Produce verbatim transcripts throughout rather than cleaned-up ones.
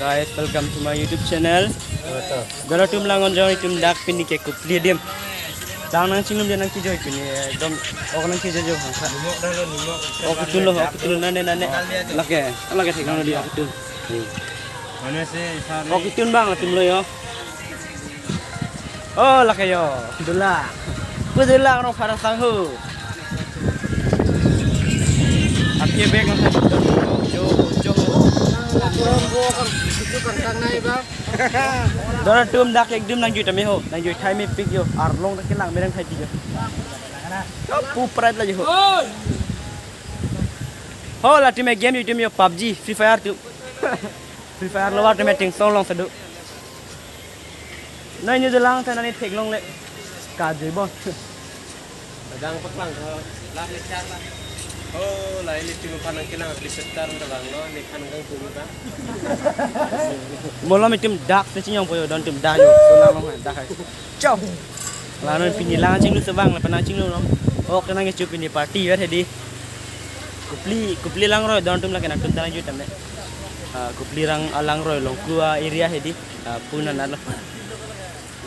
Guys, welcome to my YouTube channel. Dora tum lang onjong itum dak pini ke Kupli adim. Lang nangchinglum dia nangkejoi pini, ekdom ok nangkejoi jo. Ok tun lo, ok tun lo, nane nane. Lake, lake thek nang dia ok tun. Ok tun bang tum lo yo. Oh, lake yo, dula. Pu dula rong phara sang ho. Aphi bek nang jo jo. Dora tum dak ekdum nangjui tame ho, nangjui thai mepik yo, arlong dak kelang merang thai pik yo. Pu prat la jo ho. Ho la tum game yo, tum yo PUBG, Free Fire tum. Free Fire lo wa tum ting song long sadu. Nai ni jelang sa nani theklongle. Kajui bon. Dang paklang ko. Lah ni char lah. Oh, lah ini cuma panang kinang di sekitar terbang lo, ini kan gang pun ta. Molom itum dak se chinyong poyo don tum dak yo. So lang long dak hai. Chau. La non pini lang chinglu se bang la panang chinglu no. Ok nangkecho pini party ver hedi. Kupli, Kupli langroi don tum lake nangtum ta nangjui tame. Ah, Kupli rang alangroi Longku a-area hedi. Ah, puna nalo.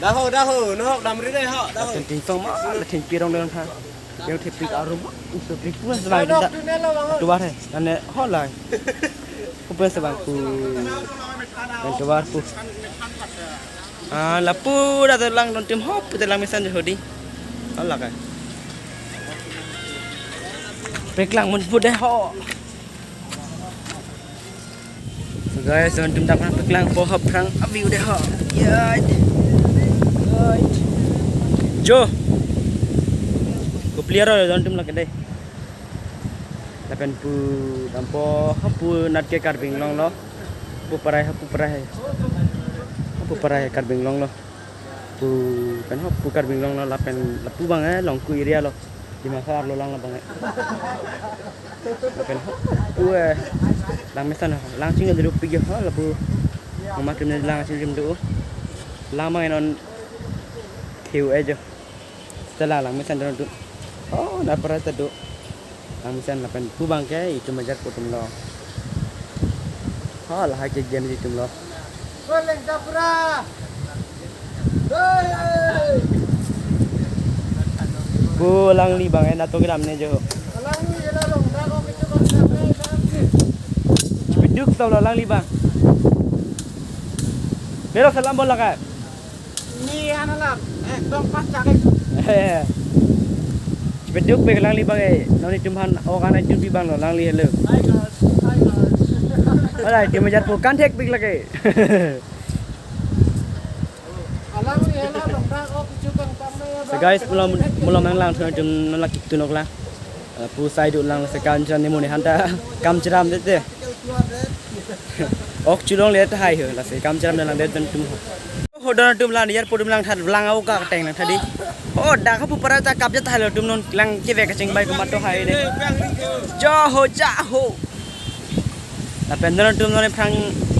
Daho, daho, nohok damri dei ho, daho. Tin ting song ma, la thengpi rong dei tha. Yang thengpi arum, iso thengpi pun se bang. Dok tu ne lo bang. Tuar he, ane ho lai. Kupen se bang ku. Yang tuar ku. Ah, lapu dak telang don tim ho, pu telang mesan jo hodi. Ho la ka. Peklang mun pu dei ho. So guys, don tum dak phan peklang po hap phrang a-view dei ho. Yai. Yai. Jo. Kupli aro don tum lake dei. Lapen pu dampo hapu nat ke Karbi Anglong lo. Pu parai hapu parai. Hapu parai Karbi Anglong lo. Pu pen hapu Karbi Anglong lo lapen lapu bang eh Longku area lo. Dimasa arlo lang labang eh. Lapen hapu eh lang mesan lang chingduk pik yo lapu. Mama krim lang chingduk. Lang bang non thiu eh jo. Setelah lang mesan dun tu. Oh, na para ta do. Lang mesan lapen pu bang ke itum ajar pu tum lo. Ha, lahai ke game itum lo. Boleng kapra. Hei. Pu langli bang eh na to gram ne jo. Langli ela long da ko kitu bang. Biduk tau lo langli bang. Mero salam bola ka. Ni analam, ekdom pas cakek. Beduk pek langli bang eh. Non itum han ok an itum pi bang lo langli hello. Hi guys, hi guys. Alright, itum ajar pu kan thek pik lake. Alang ni hello, dong dak ok cucuk kang tam na ya. So guys, mulom mulom nang lang thun itum nang lake tunok la. Eh, pu sai do lang se kam chram ni muni hanta kam chram det te. Ok chulongle ta hai ho, lasi kam chram lang det pen tum ho. Ho don tum lang, yar po tum lang that lang au ka teng lang thadi. Ho dak hapu para ta kap jat hai lo tum non lang kevek kachingbai komat to hai de. Jo ho, ja ho. Lapen don tum non phrang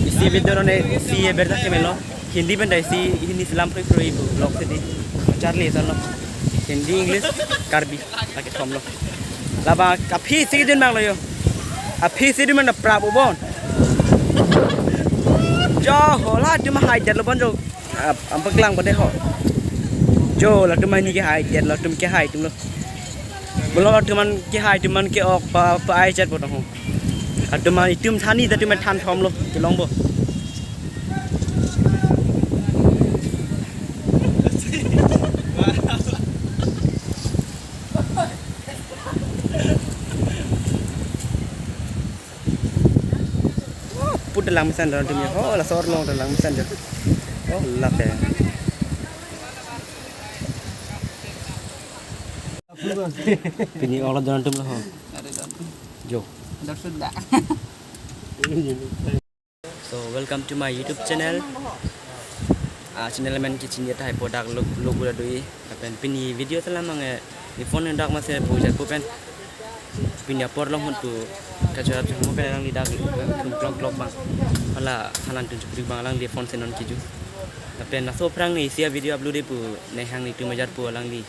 isi video non isi berta kemelo. Hindi pen dai si, Hindi selam free free bu vlog sidi. Charli salo. Hindi, English, Karbi. Lake thom lo. Laba aphi si dun mang lo yo. Aphi si dun mang na prap u bon. Jo ho, la tum hai det lo bon jo. Ap-, am paklang bon de ho. Jo la tum ni ke hai det lo, tum ke hai tum lo. Bolo la tum man ke hai tum man ke ok pa, pa ai chat bo ho. Atum man itum thani ta tum than thom lo, kelong bo. Put dalang mesan dalang tum ya. Oh, la sor long dalang mesan jo. Oh, lake. Pini ola dalang tum lo ho. Jo. Dak sudah. So, welcome to my YouTube channel. Ah, channel men ke chini tahai po dak lok lok ura dui. Lapen pini video selam ang eh, ni phone dak masi pu ajar pu pen. Pini apor long hon pu kachorap chang mo pen alangli dak tum klong klok bang. Hala halan tum chuprik bang alangli phone si non kiju. Lapen laso phrang ni isi a video upload pu nehang ni tum ajar pu alangli.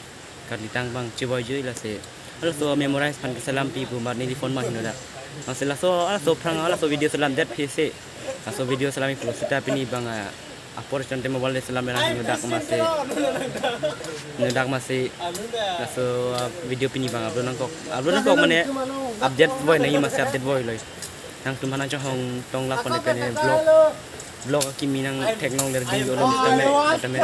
Karli tang bang chiboi jui lasi. Laso memorize phan keselam pi pu mar neli phone ma hino da. Lasi laso, laso phrang, laso video selam det phi si. Laso video selam iplo sita pini abang, ah, apor chonte mobile de selam berang hingno dak masi. Hingno dak masi. Laso, ah, video pini abang upload nangkok. Upload nangkok mane update boy nai masi update boy loi. Nangtum aphan nangchonghong tong lapu ne pene vlog. Vlog kimi nangthek nong ler ding yolom tame tame.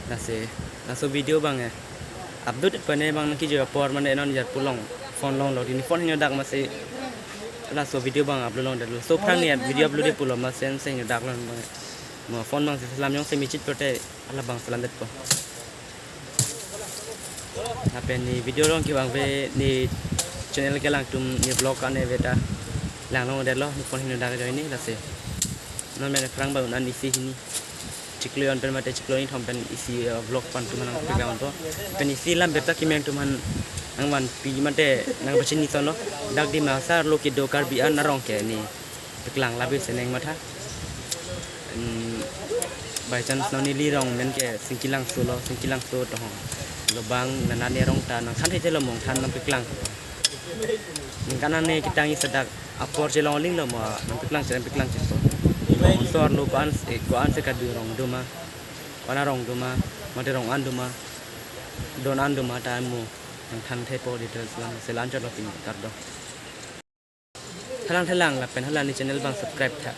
Lasi, laso video abang eh. Upload pene abang nangkejo apor mane non jar pulo phone longlo, dini phone hingno dak masi. Laso video abang upload longdetlo. So aphrang ni video upload pulo masi ansi hingno dak lo abang. Mo phone abang si selam jongsi mechit pulote hala abang selamdetpo. Lapen ne video along kevang ave ne channel kelang atum ne vlog an ave ta lang longdetlo, ne phone hingno dak ajoine lasi. Non mane aphrang abang un-an isi hini chiklo jon pen mate chiklo ni thom pen isi, eh, vlog pen atum aphan nangpeklang ponpo. Pen isi lam beta kimi atum aphan nangvanpi mate nangpachini sonlo. Dak Dima Hasar arlo kedo Karbi an arong ke ne peklang labe seneng matha. Hmm, by chance non neli rong men ke Singki Langso lo, Singki Langso tohong. Lo abang nana ne rong ta nangthan thelo mong than nangpeklang. Ningkan ne ketang isi dak apor chelong aling lo mo nangpeklang chelong peklang cheso. Rong so arlo ko-an, eh, ko-an si kadu rong doma. Ko-an arong doma, mate rong an doma. Don an doma ta mo nangthan thepo details lam selam chotlo pini kardom. Thalang thalang lapen hala ne channel abang subscribe tha.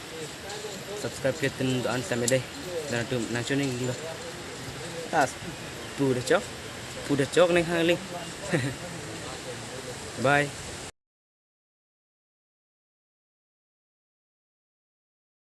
Subscribe ke tin do-an same dei. Dan atum nangchoning lo. Tas pu de chok. Pu de chok neng hangling. Bye.